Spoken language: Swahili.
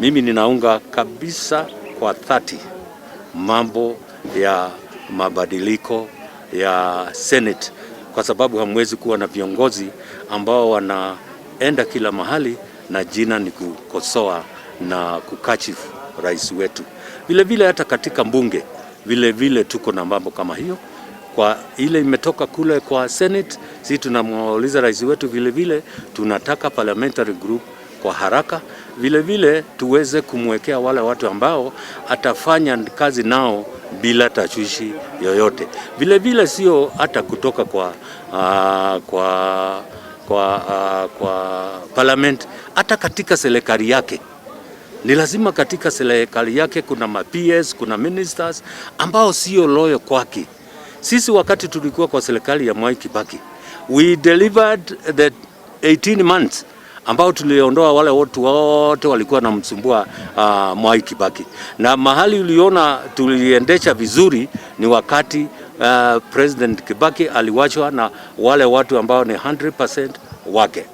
Mimi ninaunga kabisa kwa dhati mambo ya mabadiliko ya Senate, kwa sababu hamwezi kuwa na viongozi ambao wanaenda kila mahali na jina ni kukosoa na kukashifu rais wetu. Vile vile hata katika mbunge vile vile tuko na mambo kama hiyo. Kwa ile imetoka kule kwa Senate, sisi tunamuuliza rais wetu vile vile tunataka parliamentary group kwa haraka, vile vile tuweze kumwekea wale watu ambao atafanya kazi nao bila tashwishi yoyote. Vile vile sio hata kutoka kwa parliament, hata katika serikali yake ni lazima katika serikali yake kuna ma PS, kuna ministers ambao sio loyal kwake. Sisi wakati tulikuwa kwa serikali ya Mwai Kibaki, we delivered the 18 months ambao tuliondoa wale watu wote walikuwa wanamsumbua Mwai Kibaki, na mahali uliona tuliendesha vizuri ni wakati President Kibaki aliwachwa na wale watu ambao ni 100% wake.